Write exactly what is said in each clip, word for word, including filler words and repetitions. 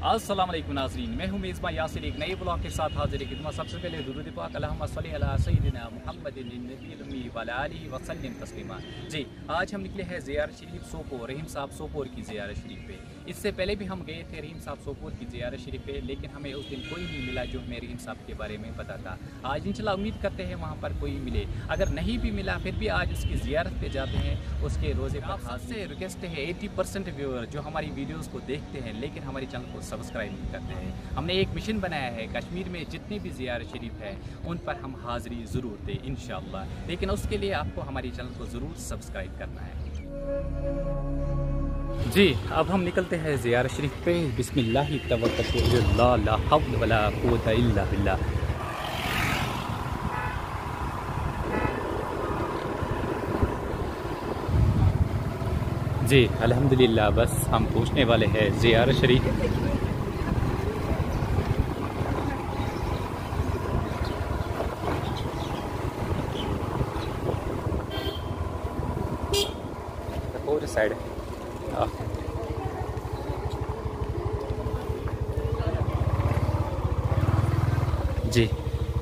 السلام علیکم ناظرین، میں ہوں میزبان یاسر، ایک نئے بلاگ کے ساتھ حاضر خدمت۔ سب سے پہلے درود پاک، اللہم صلی علی سیدنا محمد النبی الامی وعلی آلہ وسلم تسلیما۔ جی، آج ہم نکلے ہیں زیارت شریف سوپور، رحیم صاحب سوپور کی زیارت شریف پہ۔ اس سے پہلے بھی ہم گئے تھے رحیم صاحب سوپور کی زیارت شریف پہ، لیکن ہمیں اس دن کوئی نہیں ملا جو ہمیں رحیم صاحب کے بارے میں بتاتا۔ آج انشاءاللہ امید کرتے ہیں وہاں پر کوئی ملے، اگر نہیں بھی ملا پھر بھی آج اس کی زیارت پہ جاتے ہیں، اس کے روزے پر۔ آپ سب سے ریکویسٹ ہے، ایٹی پرسینٹ ویور جو ہماری ویڈیوز کو دیکھتے ہیں لیکن ہمارے چینل کو سبسکرائب نہیں کرتے ہیں، ہم نے ایک مشن بنایا ہے، کشمیر میں جتنے بھی زیارت شریف ہے ان پر ہم حاضری ضرور دیں انشاءاللہ، لیکن اس کے لیے آپ کو ہماری چینل کو ضرور سبسکرائب کرنا ہے۔ جی، اب ہم نکلتے ہیں زیارت شریف پہ۔ بسم اللہ توکلت علی اللہ، لا حول ولا قوت الا باللہ۔ جی، الحمدللہ، بس ہم پہنچنے والے ہیں زیارت شریف۔ اور سائڈ۔ جی،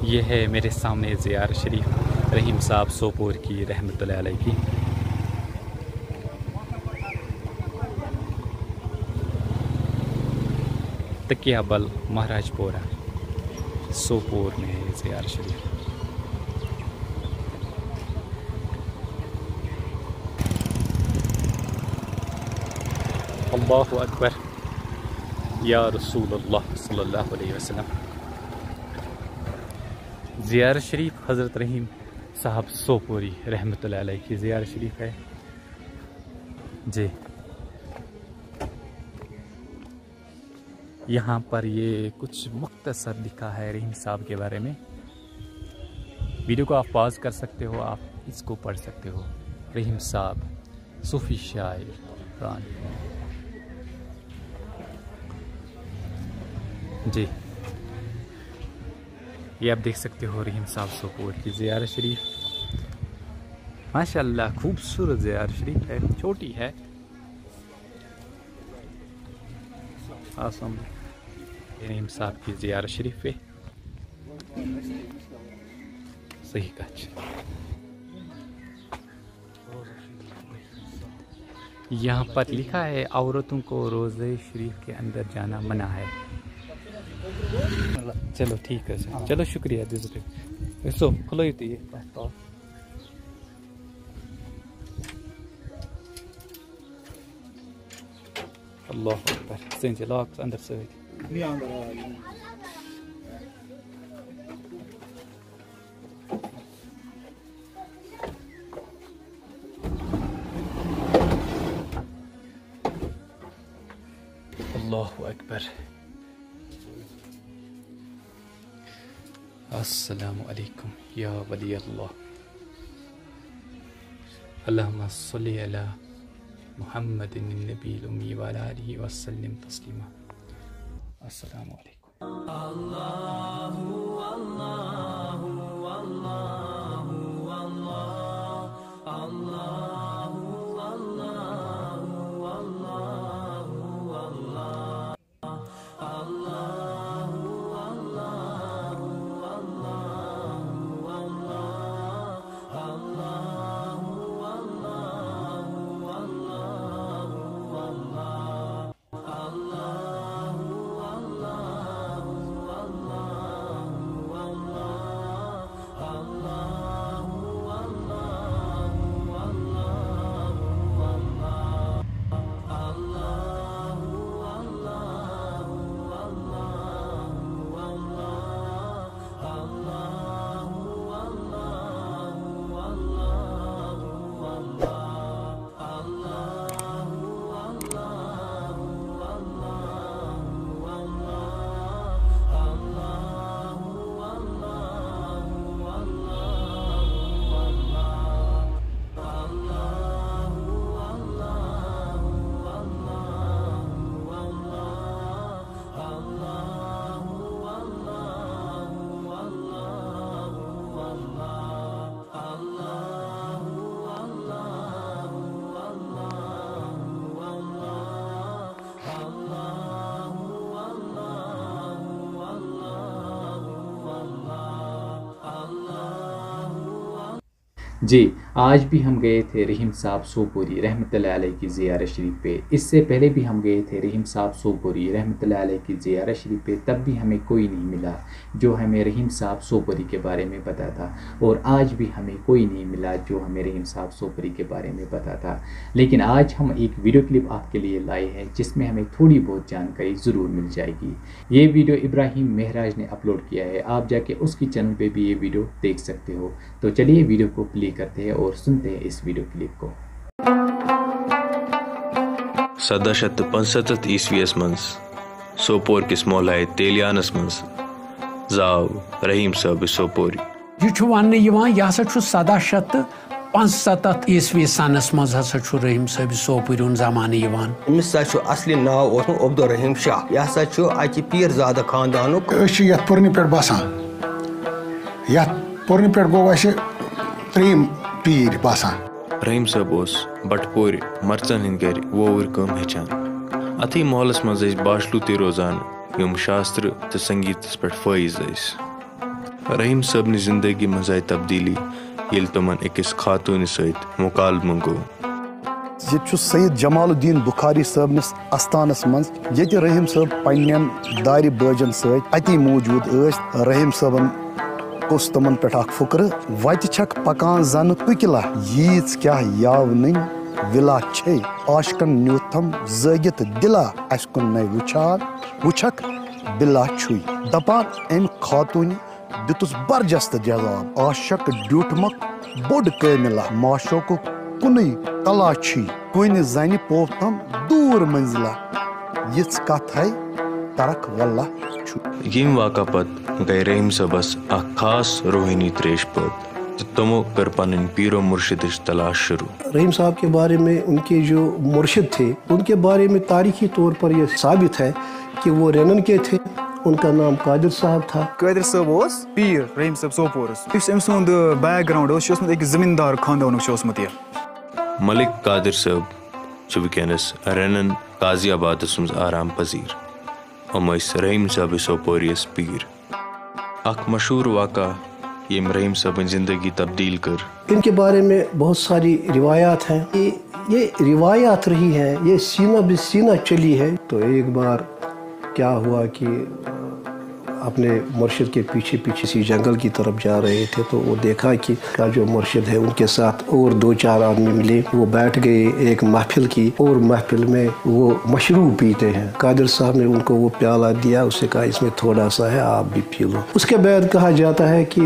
یہ ہے میرے سامنے زیارت شریف، رحیم صاحب سوپور کی، رحمت اللہ علیہ کی۔ تکیہ بل مہاراج پورہ، سوپور میں ہے زیارت شریف۔ اللہ اکبر، یا رسول اللہ صلی اللہ علیہ وسلم۔ زیارت شریف حضرت رحیم صاحب سوپوری رحمت اللہ علیہ کی زیارت شریف ہے۔ جی، یہاں پر یہ کچھ مختصر لکھا ہے رحیم صاحب کے بارے میں۔ ویڈیو کو آپ پاز کر سکتے ہو، آپ اس کو پڑھ سکتے ہو۔ رحیم صاحب، صوفی شاعر، قرآن۔ جی، یہ آپ دیکھ سکتے ہو رحیم صاحب سوپور کی زیارت شریف۔ ماشاءاللہ، خوبصورت زیارت شریف ہے، چھوٹی ہے۔ آسم رحیم صاحب کی زیارت شریف پہ۔ صحیح کچھ۔ یہاں پر لکھا ہے، عورتوں کو روضہ شریف کے اندر جانا منع ہے۔ چلو، ٹھیک ہے سر۔ چلو، شکریہ، جزاک اللہ۔ سو، کھلٲیِو تُہۍ یہِ۔ اللہ اکبر۔ ژٕ أنۍ زِ لاکس اندر سۭتۍ۔ اللہ اکبر۔ السلام علیکم یا ولی اللہ۔ اللہم صلی علی محمد النبی الامی وعلی آلہ وسلم تسلیما۔ السلام علیکم۔ जी, आज भी हम गए थे रहीम साहब सोपोरी रहमतुल्लाह अलैह की ज़ियारत शरीफ पे। इससे पहले भी हम गए थे रहीम साहब सोपोरी रहमतुल्लाह अलैह की ज़ियारत शरीफ पे, तब भी हमें कोई नहीं मिला जो हमें रहीम साहब सोपोरी के बारे में बताता, और आज भी हमें कोई नहीं मिला जो हमें रहीम साहब सोपोरी के बारे में बताता। लेकिन आज हम एक वीडियो क्लिप आपके लिए लाए हैं जिसमें हमें थोड़ी बहुत जानकारी ज़रूर मिल जाएगी। ये वीडियो इब्राहिम मेहराज ने अपलोड किया है, आप जाके उसकी चैनल पे भी ये वीडियो देख सकते हो। तो चलिए वीडियो को प्ले करते हैं और सुनते हैं इस वीडियो क्लिप को। سدہ شیٚتھ تہٕ پانٛژستتھ عیسویس منٛز سوپور کِس محلہ تیلیانس منٛز زاو رحیم صٲبٕے سوپوری۔ یہِ چھُ وننہٕ یِوان، یہِ ہسا چھُ سدہ شیٚتھ تہٕ پانٛژستتھ عیسوی سنس منٛز ہسا چھُ رحیم صٲبِ سوپورِ ہُنٛد زمانہٕ یِوان۔ أمِس ہسا چھُ اصلی ناو اوسمُت عبدالرحیم شاہ۔ یہِ ہسا چھُ اکہِ پیٖر زادٕ خاندانُک۔ أسۍ چھِ یتھ پُرنہِ پٮ۪ٹھ بسان۔ یتھ پُرنہِ پٮ۪ٹھ گوٚو اَسہِ ترٛیٚیِم پیٖر بسان۔ رحیم صٲب اوس بٹہٕ پورِ مرژن ہٕنٛدِ گرِ وووُرۍ کٲم ہیٚچھان۔ اتھٕے محلس منٛز ٲسۍ باشلوٗ تہِ روزان، یِم شاسترٕ تہٕ سنگیتس پٮ۪ٹھ فٲیض ٲسۍ۔ رحیم صٲبنہِ زندگی منٛز آیہِ تبدیلی، ییٚلہِ تِمن أکِس خاتوٗنہِ سۭتۍ مُکالمہٕ گوٚو۔ ییٚتہِ چھُ سید جمال الدین بخاری صٲبنِس استانس منٛز، ییٚتہِ رحیم صٲب پننٮ۪ن دارِ بٲجن سۭتۍ اتی موجود ٲسۍ۔ رحیم صٲبن اوس تِمن پٮ۪ٹھ اکھ فُکرٕ، وتہِ چھکھ پکان زنہٕ پُکلا، ییٖژ کیاہ یاونٕنۍ وِلا چھے۔ عاشقن نیوٗتھم زٲگِتھ دِلا، اسہِ کُن نے وٕچھان وٕچھکھ بِلا چھُے۔ دپان أمۍ خاتوٗنہِ دِتُس برجستہٕ جواب، عاشق ڈیوٗٹھمکھ بوٚڑ کٲمِلہ، معشوقُک کُنُے تلا چھُے، کُنہِ زنہِ پوتھم دوٗر منزلہ، یِژھ کتھ ہے ترکھ واللہ چھُ۔ ییٚمہِ واقعہ پتہٕ گٔے رحیم صٲبس اکھ خاص روحٲنی تریش پٲدٕ تہٕ تِمو کٔر پنٕنۍ پیٖرو مُرشِدٕچ تلاش شروٗع۔ رحیم صاحب کے بارے میں ان کے جو مرشد تھے، ان کے بارے میں تاریخی طور پر یہ ثابت ہے کہ وہ رینن کے تھے۔ ان کا نام قادر صاحب تھا۔ قٲدِر صٲب اوس پیٖر رحیٖم صٲب سوپورَس۔ یُس أمۍ سُنٛد بیک گراوُنڈ اوس، یہِ چھُ اوسمُت أکِس زٔمیٖندار خاندانُک چھُ اوسمُت یہِ۔ ملک قادر صٲب چھُ وٕنکیٚنَس رینن قاضی آبادَس منٛز آرام پذیٖر۔ یِم ٲسۍ رحیٖم صٲبٕے سوپوریَس پیٖر۔ اکھ مشہوٗر واقعہ ییٚمۍ رحیٖم صٲبٕنۍ زندگی تبدیٖل کٔر۔ ان کے بارے میں بہت ساری روایات ہیں۔ یہ، یہ روایات رہی ہے، یہ سینہ بہ سینہ چلی ہے۔ تو ایک بار کیا ہوا کہ اپنے مرشد کے پیچھے پیچھے سی جنگل کی طرف جا رہے تھے، تو وہ دیکھا کہ کا جو مرشد ہے، ان کے ساتھ اور دو چار آدمی ملے۔ وہ بیٹھ گئے ایک محفل کی، اور محفل میں وہ مشروب پیتے ہیں۔ قادر صاحب نے ان کو وہ پیالہ دیا، اسے کہا، "اس میں تھوڑا سا ہے، آپ بھی پی لو۔" اس کے بعد کہا جاتا ہے کہ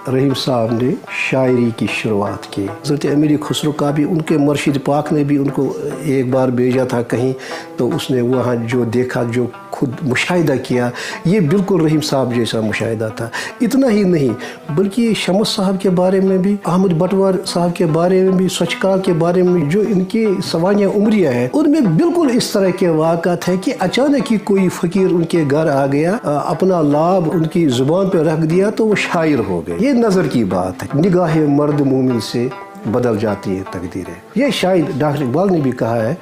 رحیم صاحب نے شاعری کی شروعات کی۔ حضرت امیر خسرو کا بھی، ان کے مرشد پاک نے بھی ان کو ایک بار بھیجا تھا کہیں، تو اس نے وہاں جو دیکھا، جو خود مشاہدہ کیا، یہ بالکل رحیم صاحب جیسا مشاہدہ تھا۔ اتنا ہی نہیں، بلکہ شمس صاحب کے بارے میں بھی، احمد بٹوار صاحب کے بارے میں بھی، سچکال کے بارے میں، جو ان کی سوانح عمریہ ہے، ان میں بالکل اس طرح کے واقعات ہیں کہ اچانک ہی کوئی فقیر ان کے گھر آ گیا، آ، اپنا لاب ان کی زبان پہ رکھ دیا تو وہ شاعر ہو گئے۔ یہ نظر کی بات ہے، نگاہ مرد مومن سے بدل جاتی ہے تقدیریں۔ یہ شاید ڈاکٹر اقبال نے بھی کہا ہے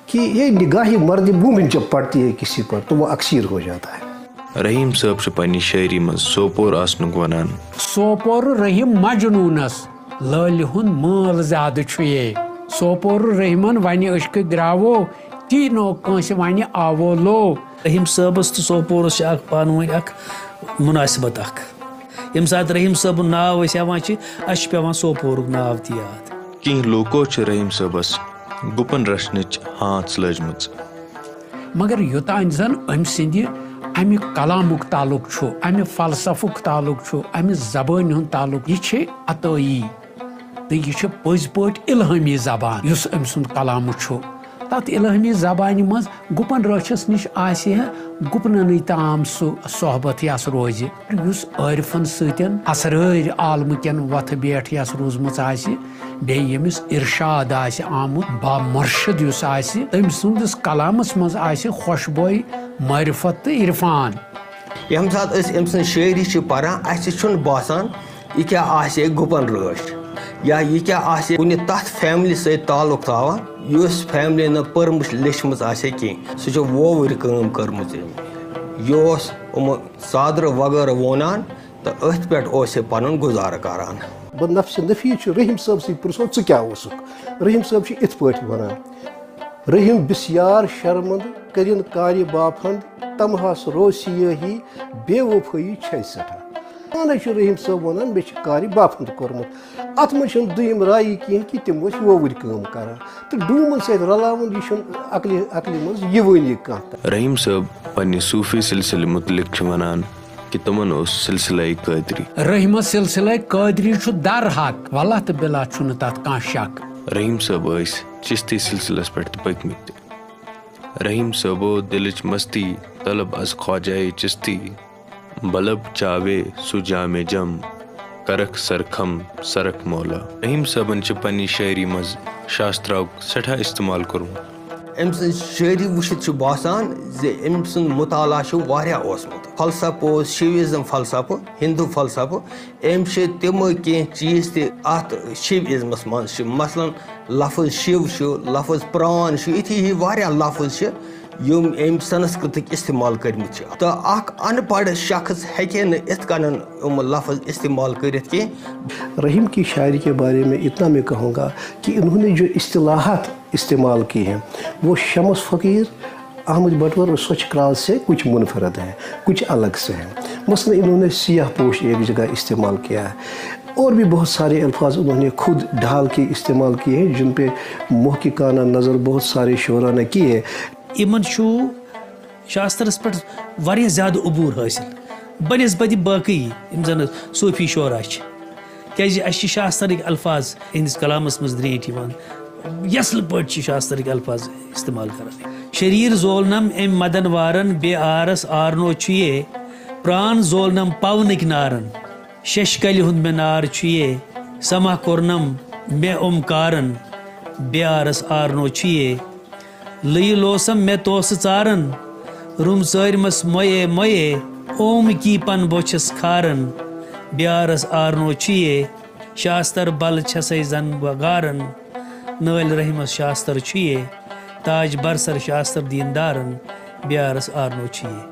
کہ یہ نگاہ مرد مومن جب پڑتی ہے کسی پر تو وہ اکسیر ہو جاتا ہے۔ رحیم صٲب چھُ پننہِ شٲعری منٛز سوپور آسنُک ونان۔ سوپور رحیم مجنونس لٲلہِ ہُنٛد مٲل زیادٕ چھُ یے۔ سوپور رحیمن ونہِ عشقہٕ گراوو، تی نو کٲنٛسہِ ونہِ آوو لو۔ رحیم صٲبس تہٕ سوپورس چھِ اکھ پانہٕ ؤنۍ اکھ مُناسبت اکھ۔ ییٚمہِ ساتہٕ رحیم صٲبُن ناو أسۍ ہٮ۪وان چھِ، اَسہِ چھُ پٮ۪وان سوپورُک ناو تہِ یاد۔ کینٛہہ لوٗکو چھِ رحیم صٲبس گُپن رچھنٕچ ہانٛژ لٲجمٕژ۔ مگر یوٚتام زن أمۍ سٕنٛدِ امہِ کلامُک تعلق چھُ، امہِ فلسفُک تعلق چھُ، امہِ زبٲنۍ ہُنٛد تعلق، یہِ چھِ عطٲیی تہٕ یہِ چھِ پٔزۍ پٲٹھۍ الہٲمی زبان۔ یُس أمۍ سُنٛد کلام چھُ، تتھ الہٲمی زبانہِ منٛز گُپن رٲچھس نِش آسہِ ہے گُپننٕے تام سُہ صحبت یس روزِ، یُس عٲرفن سۭتۍ اسرٲرۍ عالمہٕ کٮ۪ن وتھٕ بیٹھ یس روٗزمٕژ آسہِ، بیٚیہِ ییٚمِس ارشاد آسہِ آمُت، با مرشد یُس آسہِ، تٔمۍ سٕنٛدِس کلامس منٛز آسہِ خوشبوے معرفت تہٕ عرفان۔ ییٚمہِ ساتہٕ أسۍ أمۍ سٕنٛز شٲعری چھِ پران، اَسہِ چھُنہٕ باسان یہِ کیٛاہ آسہِ ہے گُپن رٲچھ، یا یہِ کیٛاہ آسہِ ہے کُنہِ تَتھ فیملی سۭتۍ تعلق تھاوان یُس فیملی نہٕ پٔرمٕژ لیٚچھمٕژ آسہِ ہے کینٛہہ۔ سُہ چھُ وووُرۍ کٲم کٔرمٕژ أمۍ۔ یہِ اوس یِمہٕ ژادرٕ وغٲرٕ وونان تہٕ أتھۍ پٮ۪ٹھ اوس یہِ پَنُن گُزارٕ کران۔ بہٕ نفسِ نفیٖس چھُ رحیٖم صٲب سۭتۍ پرٛژھو، ژٕ کیٛاہ اوسُکھ؟ رحیٖم صٲب چھِ یِتھ پٲٹھۍ وَنان، رحیٖم بسیار شرمند کٔرِن کارِ باپھند، تمہس رو سیٲہی، بے وفٲیی چھے سٮ۪ٹھاہ۔ پانے چھُ رحیٖم صٲب وَنان، مےٚ چھُ کارِ باپھند کوٚرمُت۔ اَتھ منٛز چھَنہٕ دوٚیِم رایہِ کِہیٖنۍ کہِ تِم ٲسۍ وووُرۍ کٲم کران۔ تہٕ ڈوٗمن سۭتۍ رلاوُن، یہِ چھُنہٕ عقلہِ، عقلہِ منٛز یِوٲنی کانٛہہ تہِ۔ رحیٖم صٲب پننہِ صوٗفی سلسلہٕ مُتعلق چھِ وَنان کہِ تِمن اوس سلسلہ قٲدری۔ رحیٖمس سلسلہ قٲدری چھُ در حق، واللہ تہٕ باللہ چھُنہٕ تتھ کانٛہہ شک۔ رحیٖم صٲب ٲسۍ چشتی سلسلس پٮ۪ٹھ تہِ پٔکمٕتۍ۔ رحیٖم صٲبو دِلٕچ مستی طلب از خواجہ چشتی، بلب چاوے سُہ جامِ جم، کرکھ سرکھم سرکھ مولا۔ رحیٖم صٲبن چھِ پننہِ شٲعری منٛز شاستراہُک سٮ۪ٹھاہ استعمال کوٚرمُت۔ أمۍ سٕنٛز شٲعری وٕچھِتھ چھُ باسان زِ أمۍ سُنٛد مُطالعہ چھُ واریاہ اوسمُت۔ فلسفہٕ اوس، شِوِزم فلسفہٕ، ہندو فلسفہٕ، أمۍ چھِ تِم کینٛہہ چیٖز تہِ اَتھ شِو ازمَس منٛز چھِ، مثلاً لفظ شِو چھُ، لفظ پرٛان چھُ، یِتھی ہی واریاہ لفظ چھِ یِم أمۍ سنسکرتٕکۍ استعمال کٔرمٕتۍ چھِ۔ تہٕ اکھ ان پڑھ شخص ہیٚکہِ نہٕ یِتھ کٔنۍ یِم لفظ استعمال کٔرِتھ کینٛہہ۔ رحیم کی شاعری کے بارے میں اتنا میں کہوں گا کہ انہوں نے جو اصطلاحات استعمال کی ہیں، وہ شمس فقیر، احمد بٹور اور سوچھ کرال سے کچھ منفرد ہیں، کچھ الگ سے ہیں۔ مثلاً انہوں نے سیاہ پوش ایک جگہ استعمال کیا ہے، اور بھی بہت سارے الفاظ انہوں نے خود ڈھال کے استعمال کیے ہیں، جن پہ محققانہ نظر بہت سارے شعراء نے کی ہے۔ یِمن چھُ شاسترس پٮ۪ٹھ واریاہ زیادٕ عبوٗر حٲصِل بنسبتِ باقٕے یِم زن صوٗفی شعرا چھِ، کیازِ اَسہِ چھِ شاسترٕکۍ الفاظ یِہنٛدِس کلامس منٛز درٛیٖٹھۍ یِوان، یہِ اصل پٲٹھۍ چھِ شاسترٕکۍ الفاظ استعمال کران۔ شریٖر زولنم أمۍ مدن وارن، بے آرس آرنو چھُ یے، پران زولنم پونٕکۍ نارن۔ شش کلہِ ہُنٛد مےٚ نار چھُ یے، سما کوٚرنم مےٚ اومکارن، بیارس آرنو چھُ یے۔ لٕیہِ لوسم مےٚ توسہٕ ژارن، رُم ژٲرمس مویے مویے، اوم کی پن بوچھس کھارن، بیارس آرنو چھُ یے۔ شاستر بل چھسے زن بہٕ گارن، نٲلۍ رحمس شاستر چھُ یے۔ تاج برسر شاستر دیٖندارن، بیارس آرنو چھُ یے۔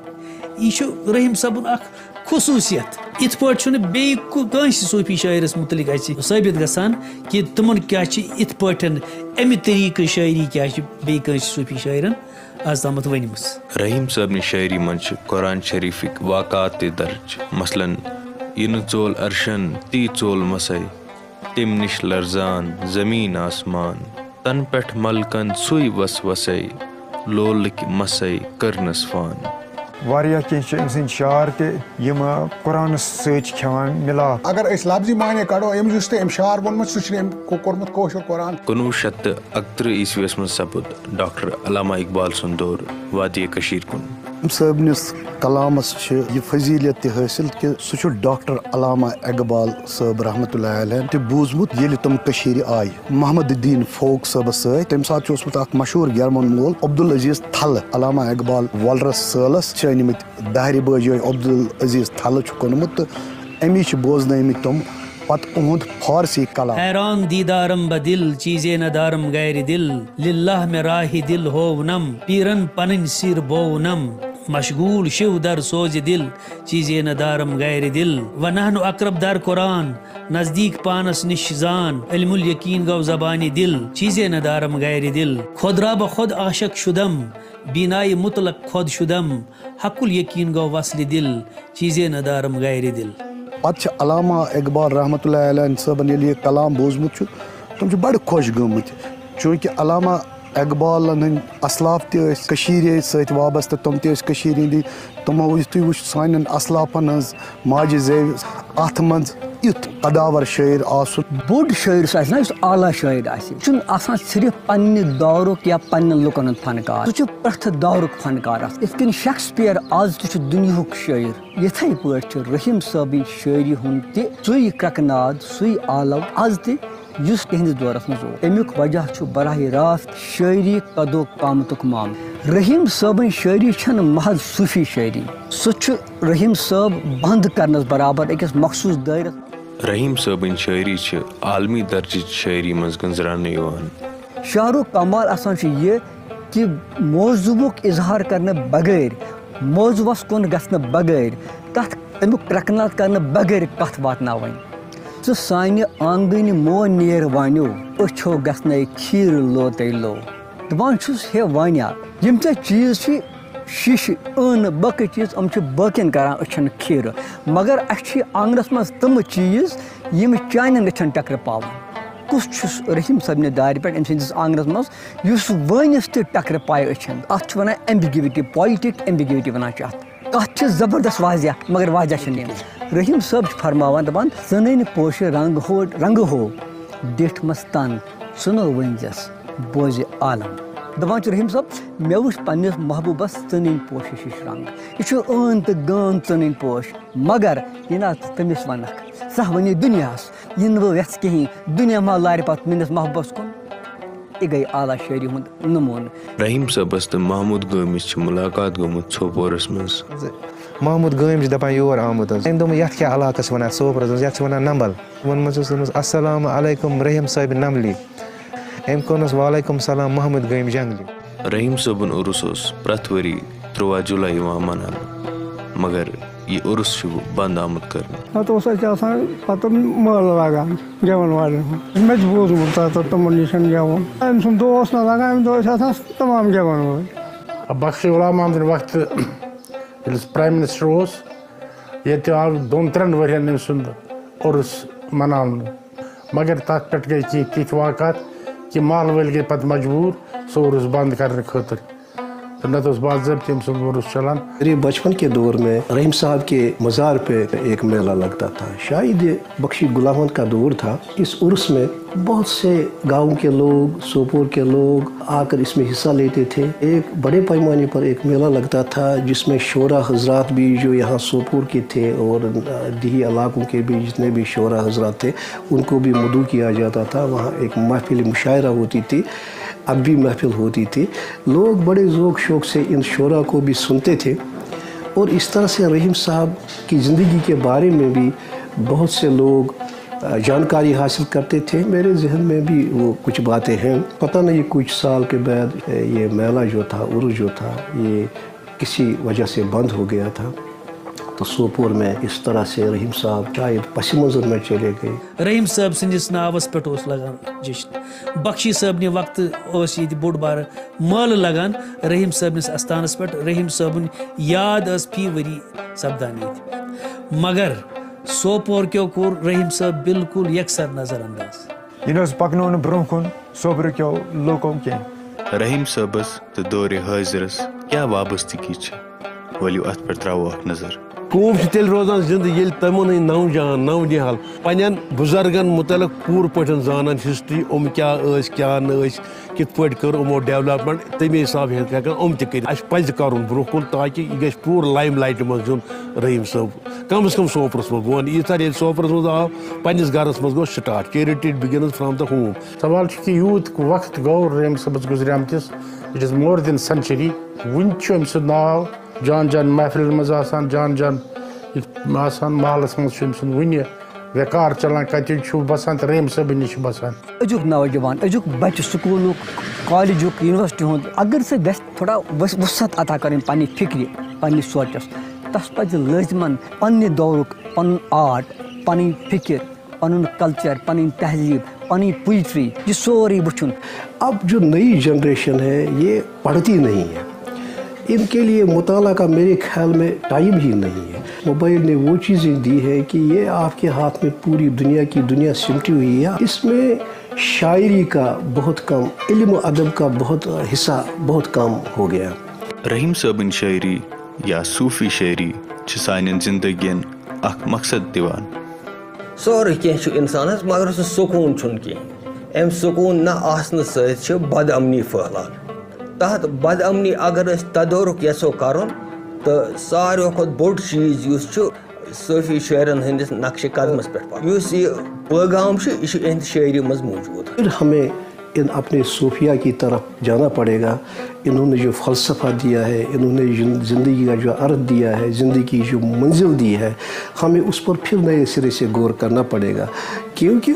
یہِ چھُ رحیم صٲبُن اکھ خصوٗصیت۔ یِتھ پٲٹھۍ چھُنہٕ بیٚیہِ کُ-، کٲنٛسہِ صوٗفی شٲعرَس مُتعلِق اَسہِ ثٲبِت گژھان کہِ تِمَن کیٛاہ چھِ یِتھ پٲٹھۍ، اَمہِ طریٖقہٕ شٲعری کیٛاہ چھِ بیٚیہِ کٲنٛسہِ صوٗفی شٲعرَن آز تامَتھ ؤنمٕژ۔ رحیم صٲبنہِ شٲعری منٛز چھِ قرآن شریٖفٕکۍ واقعات تہِ درج، مثلاً، یہِ نہٕ ژول عرشن، تی ژول مسے، تَمہِ نِش لرزان زمیٖن آسمان، تَنہٕ پٮ۪ٹھ ملکن سُے وسوسے، لولٕکۍ مسے کٔرنس فان۔ واریاہ کینٛہہ چھِ أمۍ سٕنٛدۍ شعر تہِ، یِم قرآنس سۭتۍ چھِ کھٮ۪وان مِلاپ۔ اگر أسۍ لفظی معنی کڑو، أمۍ یُس تہِ أمۍ شعر ووٚنمُت، سُہ چھُنہٕ أمۍ کو-، کوٚرمُت کٲشُر قرآن۔ کُنوُہ شیٚتھ تہٕ اَکترٕہ عیسویس منٛز سپُد ڈاکٹر علامہ اقبال سُنٛد دور وادی کٔشیٖر کُن۔ صٲبنِس کلامس چھِ یہِ فضیلت تہِ حٲصِل کہِ سُہ چھُ ڈاکٹر علامہ اقبال صٲب رحمتہ اللہ علیہ تہِ بوٗزمُت، ییٚلہِ تِم کٔشیٖرِ آیہِ محمد الدین فوق صٲبس سۭتۍ۔ تَمہِ ساتہٕ چھُ اوسمُت اکھ مشہوٗر گٮ۪وَن مول عبدالعزیز تھل، علامہ اقبال وۄلرس سٲلس چھِ أنۍمٕتۍ دہرِ بٲجۍ یوٚہے عبدالعزیز تھل چھُکھ اوٚنمُت تہٕ أمی چھِ بوزنٲومٕتۍ تِم پتہٕ اُہُنٛد فارسی کلام۔ حیران دیدارم بہ دل، چیزے ندارم غیر دل، للہ میں راہ دل ہوونم، پیرن پنن سیر بوونم، مشغول شیو در سوز دل، چیزے ندارم غیر دل، و نحن اقرب در قرآن، نزدیک پانس نش زان، علم الیقین گو زبان دل، چیزے ندارم غیر دل، خود را بہ خود عاشق شدم، بینای مطلق خود شدم، حق الیقین گو وصل دل، چیزے ندارم غیر دل۔ پتہٕ چھِ علامہ اقبال رحمتہ اللہ علیہ صٲبن ییٚلہِ یہِ کلام بوٗزمُت چھُ، تِم چھِ بڑٕ خۄش گٔمٕتۍ، چوٗنٛکہِ علامہ اقبالن ہٕنٛدۍ اسلاف تہِ ٲسۍ کٔشیٖرِ سۭتۍ وابستہٕ، تِم تہِ ٲسۍ کٔشیٖرِ ہٕنٛدی۔ تِمو یُتھُے وُچھ سانٮ۪ن اسلافن ہٕنٛز ماجہِ زیوِ اتھ منٛز یُتھ قداور شٲعر آسُن۔ بوٚڑ شٲعر سُہ آسہِ نا، یُس اعلیٰ شٲعر آسہِ، یہِ چھُنہٕ آسان صرف پننہِ دورُک یا پننٮ۪ن لُکن ہُنٛد فنکار، سُہ چھُ پرٛٮ۪تھ دورُک فنکار آسان۔ یِتھ کٔنۍ شیکسپیئر آز تہِ چھُ دُنیاہُک شٲعر، یِتھے پٲٹھۍ چھُ رحیم صٲبٕنۍ شٲعری ہُنٛد تہِ سُے کرٛٮ۪کہٕ ناد، سُے آلو آز تہِ، یُس تِہنٛدِس دورس منٛز اوس۔ اَمیُک وجہ چھُ براہ راست شٲعری قدو قامتُک معاملہٕ۔ رحیم صٲبٕنۍ شٲعری چھَنہٕ محض صوٗفی شٲعری، سُہ چھُ رحیم صٲب بند کرنس برابر أکِس مخصوٗص دٲیرس۔ رحیم صٲبٕنۍ شٲعری چھِ عالمی درجٕچ شٲعری منٛز گٔنٛزراونہٕ یِوان۔ شعرُک کمال آسان چھُ یہِ کہِ موضوعُک اظہار کرنہٕ بغٲر، موضوعس کُن گژھنہٕ بغٲر، تتھ امیُک کرٛٮ۪کہٕ ناد کرنہٕ بغٲر کتھ واتناوٕنۍ۔ تہٕ سانہِ آنگنہِ مو نیر وانیو، أچھو گژھنَے کھیٖرٕ لوتے لو۔ دَپان چھُس، ہے وانیا، یِم ژےٚ چیٖز چھِ، شیٖشہٕ، ٲنہٕ، باقٕے چیٖز، یِم چھِ باقین کران أچھن کھیٖرٕ، مگر اَسہِ چھِ آنگنس منٛز تِم چیٖز، یِم چانٮ۪ن أچھن ٹکرٕ پاوَن۔ کُس چھُس رحیم صٲبنہِ دارِ پٮ۪ٹھ أمۍ سٕنٛدِس آنگنس منٛز، یُس وٲنِس تہِ ٹکرٕ پایہِ أچھن؟ اَتھ چھِ وَنان ambiguity، poetic ambiguity وَنان چھِ اَتھ۔ کتھ چھِ زبردست واضح، مگر واضح چھِنہٕ یِم۔ رحیم صٲب چھِ فرماوان، دپان، "ژٕنٕنۍ پوشہِ رنگ ہو، رنگ ہو، ڈیٹھ مس تن، ژٕنو ؤنزس، بوزِ عالم۔" دپان چھُ رحیم صٲب، "مےٚ وٕچھ پننِس محبوبس ژٕنٕنۍ پوشہِ ہِش رنگ۔ یہِ چھُ ٲن تہٕ گٲن ژٕنٕنۍ پوش، مگر یہِ نہ تٔمِس ونکھ، سہ ونہِ دُنیاہس، یہِ نہٕ بہٕ یژھٕ کِہیٖنۍ، دُنیا ما لارِ پتہٕ میٲنِس محبوبس کُن؟" یہِ گٔے اعلیٰ شٲعری ہُنٛد نموٗنہٕ۔ رحیم صٲبس تہٕ محمود گٲمِس چھِ مُلاقات گٔمٕژ سوپورس منٛز۔ محمود گٲمۍ چھِ دَپان یور آمُت حظ۔ أمۍ دوٚپمَس، "یَتھ کیٛاہ علاقَس وَنان سوپرَس منٛز؟ یَتھ چھِ وَنان نمبل۔" ووٚنمَس حظ، دوٚپمَس، "السلام علیکم رحیم صٲبِ نمبلی۔" أمۍ کوٚرنَس، "وعلیکم السلام محمود گٲمۍ جنگلی۔" رحیم صٲبُن عُرُس اوس پرٛٮ۪تھ ؤری تُرٛواہ جُلے یِوان مناونہٕ، مگر یہِ عُرُس چھُ وۄنۍ بنٛد آمُت کرنہٕ۔ نَتہٕ اوس اَتہِ آسان پَتہٕ مٲلہٕ لاگان گٮ۪وَن والٮ۪ن ہُنٛد۔ مےٚ چھُ بوٗزمُت تَتھ تِمَن نِش گٮ۪وُن۔ أمۍ سُنٛد دۄہ اوس نہ لَگان، اَمہِ دۄہ ٲسۍ آسان تمام گٮ۪وَن وٲلۍ۔ بخش غلام محمد سٕنٛدِ وقتہٕ ییٚلہِ سُہ پرٛایم مِنِسٹَر اوس، ییٚتہِ آو دۄن ترٛٮ۪ن ؤرِین أمۍ سُنٛد عُرُس مَناونہٕ۔ مگر تَتھ پٮ۪ٹھ گٔے کینٛہہ تِتھۍ واقعات کہِ محلہٕ وٲلۍ گٔے پَتہٕ مجبوٗر سُہ عُرُس بنٛد کرنہٕ خٲطرٕ۔ تہٕ نَتہٕ اوس باضٲبطہٕ أمۍ سُنٛد عُرُس چَلان۔ میرے بچپن کے دور میں رحیم صاحب کے مزار پہ ایک میلہ لگتا تھا۔ شاید یہ بخشی غلام محمد کا دور تھا۔ اس عرس میں بہت سے گاؤں کے لوگ، سوپور کے لوگ آ کر اس میں حصہ لیتے تھے۔ ایک بڑے پیمانے پر ایک میلہ لگتا تھا، جس میں شعراء حضرات بھی، جو یہاں سوپور کے تھے اور دیہی علاقوں کے بھی جتنے بھی شعراء حضرات تھے، ان کو بھی مدعو کیا جاتا تھا۔ وہاں ایک محفل مشاعرہ ہوتی تھی، ادبی محفل ہوتی تھی۔ لوگ بڑے ذوق شوق سے ان شعراء کو بھی سنتے تھے اور اس طرح سے رحیم صاحب کی زندگی کے بارے میں بھی بہت سے لوگ، آ، جانکاری حاصل کرتے تھے۔ میرے ذہن میں بھی وہ کچھ باتیں ہیں۔ پتہ نہیں کچھ سال کے بعد، اے، یہ میلہ جو تھا، عرس جو تھا، یہ کسی وجہ سے بند ہو گیا تھا۔ تو سوپور میں اس طرح سے رحیم صاحب شاید پس منظر میں چلے گئے۔ رحیم صٲب سٕنٛدِس ناوس پٮ۪ٹھ اوس لگان جشن۔ بخشی صٲبنہِ وقتہٕ اوس ییٚتہِ بوٚڑ بارٕ مٲلہٕ لگان رحیم صٲبنِس استانس پٮ۪ٹھ۔ رحیم صٲبٕنۍ یاد ٲس فی ؤری سپدان ییٚتہِ۔ مگر سوپور کیو کوٚر رحیم صٲب بالکل یکسر نظر انداز۔ یہِ نہٕ حظ پَکنو نہٕ برٛونٛہہ کُن سوپرٕ کیو لوٗکو کینٛہہ۔ رحیم صٲبس تہٕ دورِ حٲضرس کیٛاہ وابستگی چھِ؟ ؤلِو اتھ پٮ۪ٹھ ترٛاوو اکھ نظر۔ قوم چھُ تیٚلہِ روزان زِندٕ، ییٚلہِ تِمن ہٕنٛدۍ نوجوان، نونہال پننٮ۪ن بُزرگن مُتعلق پوٗرٕ پٲٹھۍ زانن، ہسٹری، یِم کیٛاہ ٲسۍ، کیٛاہ نہٕ ٲسۍ، کِتھ پٲٹھۍ کٔر یِمو ڈیولپمنٹ، تَمے حساب ہٮ۪کن یِم تہِ کٔرِتھ۔ اَسہِ پَزِ کَرُن برٛونٛہہ کُن، تاکہِ یہِ گژھِ پوٗرٕ لایِم لایٹہِ منٛز یُن رحیٖم صٲب۔ کم از کم سوپرس منٛز، بہٕ ونہٕ ییٖژاہ ییٚلہِ سوپرس منٛز آو، پننِس گرس منٛز گوٚو start، charity begins from the home۔ سوال چھُ کہِ یوٗت وقت گوٚو رحیٖم صٲبس گُزریمتِس، it is more than century۔ وُنہِ چھُ أمۍ سُنٛد ناو جان جان محفلن منٛز آسان، جان جان یِتھ آسان محلس منٛز چھُ أمۍ سُنٛد وُنہِ وقار چلان، کتہِ چھُ بسان تہٕ رحیٖم صٲبٕنۍ نِش چھُ بسان۔ أزیُک نوجوان، أزیُک بچہٕ سکوٗلُک، کالجُک، یونیورسٹی ہُنٛد، اگر سُہ گژھِ تھوڑا وس-، وُسعت عطا کَرٕنۍ پننہِ فکرِ، پننِس سونٛچس، تس پزِ لٲزمن پننہِ دورُک پنُن آرٹ، پنٕنۍ فکر، پنُن کلچر، پنٕنۍ تہذیب، پنٕنۍ پوئٹری، یہِ سورُے وٕچھُن۔ اب جو نئی جنریشن ہے، یہ پڑھتی نہیں ہے، ان کے لیے مطالعہ کا میرے خیال میں ٹائم ہی نہیں ہے۔ موبائل نے وہ چیزیں دی ہے کہ یہ آپ کے ہاتھ میں پوری دنیا کی دنیا سمٹی ہوئی ہے۔ اس میں شاعری کا بہت کم، علم و ادب کا بہت حصہ بہت کم ہو گیا۔ رحیم صٲبٕنۍ شٲعری یا صوٗفی شٲعری چھِ سانٮ۪ن زندگین اکھ مقصد دِوان۔ سورُے کینٛہہ چھُ اِنسانَس، مگر سُہ سکوٗن چھُنہٕ کینٛہہ۔ اَمہِ سکوٗن نہ آسنہٕ سۭتۍ چھِ بدامنی پھٔہلان۔ تَتھ بدامنی اگر أسۍ تدارُک یَژھو کَرُن، تہٕ ساروِیو کھۄتہٕ بوٚڑ چیٖز یُس چھُ، صوٗفی شٲعرَن ہٕنٛدِس نقشِ قدمَس پٮ۪ٹھ پَکُن۔ یُس یہِ پٲغام چھُ، یہِ چھُ اِہِنٛدِ شٲعری منٛز موٗجوٗد۔ پھر ہمیں ان اپنے صوفیہ کی طرف جانا پڑے گا۔ انہوں نے جو فلسفہ دیا ہے، انہوں نے زندگی کا جو عرض دیا ہے، زندگی کی جو منزل دی ہے، ہمیں اس پر پھر نئے سرے سے غور کرنا پڑے گا، کیونکہ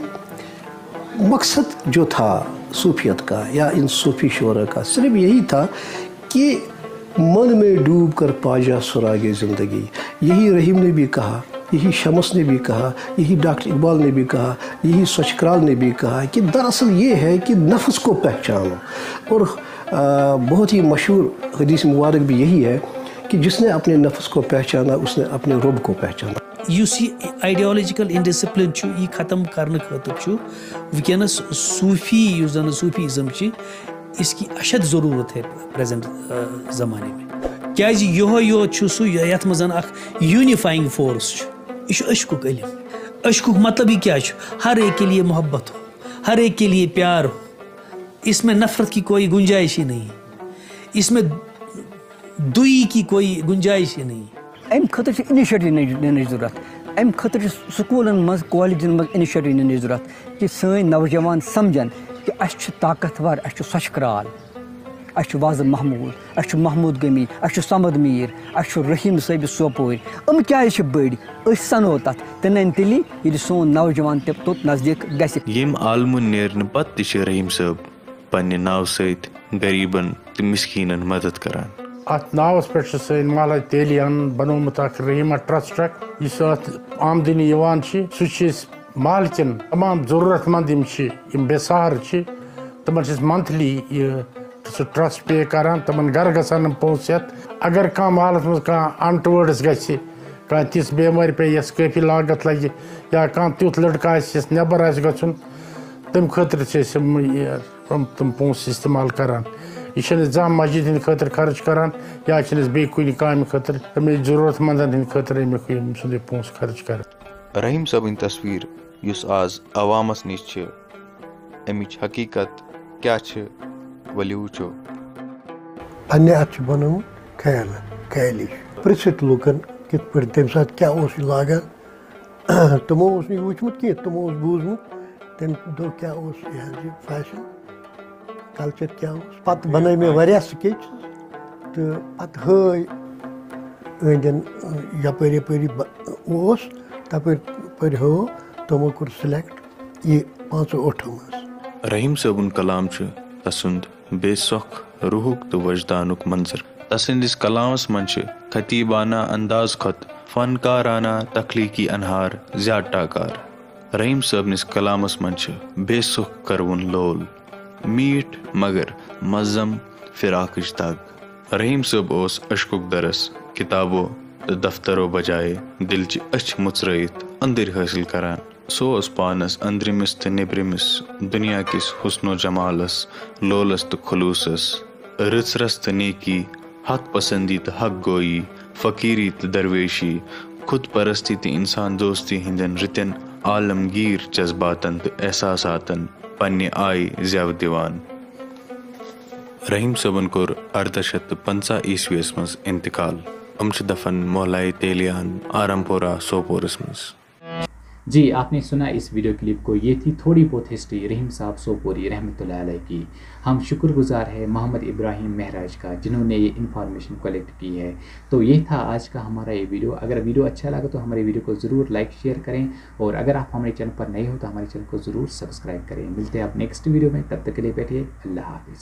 مقصد جو تھا صوفیت کا یا ان صوفی شعرا کا صرف یہی تھا کہ من میں ڈوب کر پا جا سراغ زندگی۔ یہی رحیم نے بھی کہا یہی شمس نے بھی کہا، یہی ڈاکٹر اقبال نے بھی کہا، یہی سوچھ کرال نے بھی کہا کہ دراصل یہ ہے کہ نفس کو پہچانو۔ اور آ، بہت ہی مشہور حدیث مبارک بھی یہی ہے کہ جس نے اپنے نفس کو پہچانا، اس نے اپنے رب کو پہچانا۔ یُس یہِ آئیڈیالوجیکل انڈسپلن چھُ، یہِ ختم کرنہٕ خٲطرٕ چھُ وٕنکیٚنس صوفی، یُس زن صوفی ازم چھِ، اس کی اشد ضرورت ہے پریزنٹ، آ، زمانے میں۔ کیازِ یہوے یوت چھُ سُہ، یتھ منٛز زن اکھ یونیفائنگ فورس چھُ۔ یہِ چھُ عشقُک علم۔ عشقُک مطلب یہِ کیٛاہ چھُ؟ ہر ایک کے لیے محبت ہو، ہر ایک کے لیے پیار ہو، اس میں نفرت کی کوئی گنجائش ہی نہیں، اس میں دوئی کی کوئی گنجائش ہی نہیں۔ امہِ خٲطرٕ چھِ انیشیٹو نِنٕچ، نِنٕچ ضروٗرت۔ امہِ خٲطرٕ چھِ سکوٗلن منٛز، کالجن منٛز انیشیٹو نِنٕچ ضروٗرت کہِ سٲنۍ نوجوان سمجھن کہِ اسہِ چھُ طاقتور، اسہِ چھُ سۄچھ کرال، اسہِ چھُ واضح محمود، اسہِ چھُ محمود گمی، اسہِ چھُ صمد میٖر، اسہِ چھُ رحیٖم صٲبِ سوپورۍ۔ یِم کیازِ چھِ بٔڑۍ؟ أسۍ سنو تتھ تِمن تیٚلی، ییٚلہِ سون نوجوان تہِ توٚت نزدیٖک گژھِ۔ ییٚمہِ عالمہٕ نیرنہٕ پتہٕ تہِ چھِ رحیٖم صٲب پننہِ ناوٕ سۭتۍ غریٖبن تہٕ مسکیٖنن مدد کران۔ اتھ ناوس پٮ۪ٹھ چھُ سٲنۍ محلہ تیلیان بنوومُت اکھ رحیٖما ٹرسٹ اکھ، یُس اتھ آمدنی یِوان چھِ، سُہ چھِ أسۍ محلہٕ کٮ۪ن تمام ضروٗرت مند یِم چھِ، یِم بے سہارٕ چھِ، تِمن چھِ أسۍ منتھلی یہِ سُہ ٹرسٹ پے کران، تِمن گرٕ گژھان یِم پونٛسہٕ ہٮ۪تھ۔ اگر کانٛہہ محلس منٛز کانٛہہ انٹوٲرڈس گژھِ، کانٛہہ تِژھ بٮ۪مٲرۍ پیٚیہِ یۄس کٲفی لاگتھ لگہِ، یا کانٛہہ تیُتھ لڑکہٕ آسہِ یُس نٮ۪بر آسہِ گژھُن، تَمہِ خٲطرٕ چھِ أسۍ یِم، یہِ، یِم، تِم پونٛسہٕ استعمال کران۔ یہِ چھِنہٕ أسۍ زانٛہہ مسجد ہِنٛدِ خٲطرٕ خرٕچ کران، یا چھِنہٕ أسۍ بیٚیہِ کُنہِ کامہِ خٲطرٕ، اَمہِ ضروٗرت مندن ہِنٛدِ خٲطرٕ اَمیُک ییٚمہِ سُنٛد یہِ پونٛسہٕ خرٕچ کران۔ رحیٖم صٲبٕنۍ تصویر یُس آز عوامس نِش چھِ، اَمِچ حقیٖقت کیٛاہ چھِ، ؤلِو وٕچھو۔ پننہِ اَتھٕ چھُ بنومُت خیال، خیالی چھُ۔ پرٛژھِتھ لوٗکن کِتھ پٲٹھۍ تَمہِ ساتہٕ کیٛاہ اوس یہِ لاگان، تِمو اوس نہٕ یہِ وٕچھمُت کینٛہہ، تِمو اوس بوٗزمُت تَمہِ دۄہ کیٛاہ اوس یہِ حظ یہِ فیشن، کلچر کیٛاہ اوس۔ پتہٕ بنٲے مےٚ واریاہ سکیچز تہٕ پتہٕ ہٲے أہٕنٛدٮ۪ن، یپٲرۍ یپٲرۍ یہِ ب-، اوس، تپٲرۍ پٲرۍ ہٲو، تِمو کوٚر سِلیکٹ یہِ پانٛژو ٲٹھو منٛز۔ رحیٖم صٲبُن کلام چھُ تسُنٛد بے سۄکھ روحُک تہٕ وجدانُک منظر۔ تسٕنٛدِس کلامس منٛز چھِ خطیبانہ انداز کھۄتہٕ فنکارانہ تخلیقی انہار زیادٕ ٹاکار۔ رحیٖم صٲبنِس کلامس منٛز چھِ بے سۄکھ کروُن لول، میٖٹھ مگر منظم فراقٕچ دگ۔ رحیٖم صٲب اوس عشقُک درس کتابو تہٕ دفترو بجایہِ دِلچہِ أچھ مُژرٲیِتھ أنٛدٕرۍ حٲصِل کران۔ سُہ اوس پانس أنٛدرِمِس تہٕ نیٚبرِمِس دُنیا کِس حُسن و جمالس، لولس تہٕ خلوصس، رٕژرس تہٕ نیکی، حق پسندی تہٕ حق گویی، فقیری تہٕ درویشی، خود پرستی تہٕ انسان دوستی ہٕنٛدٮ۪ن رٕتٮ۪ن عالمگیر جذباتن تہٕ احساساتن پننہِ آیہِ زٮ۪و دِوان۔ رحیٖم صٲبن کوٚر ارداہ شیٚتھ تہٕ پنٛژاہ عیسویس منٛز انتقال۔ یِم چھِ دفن محلہ تیلیان، آرامپورہ، سوپورس منٛز۔ जी, आपने सुना इस वीडियो क्लिप को। ये थी थोड़ी बहुत हिस्ट्री रहीम साहब सोपोरी रहमतुल्लाह अलैह की। हम शुक्रगुजार हैं मोहम्मद इब्राहिम महराज का, जिन्होंने ये इन्फॉर्मेशन कलेक्ट की है। तो ये था आज का हमारा ये वीडियो। अगर वीडियो अच्छा लगा तो हमारे वीडियो को ज़रूर लाइक शेयर करें, और अगर आप हमारे चैनल पर नए हो तो हमारे चैनल को ज़रूर सब्सक्राइब करें। मिलते हैं आप नेक्स्ट वीडियो में, तब तक के लिए बैठिए, अल्लाह हाफिज़।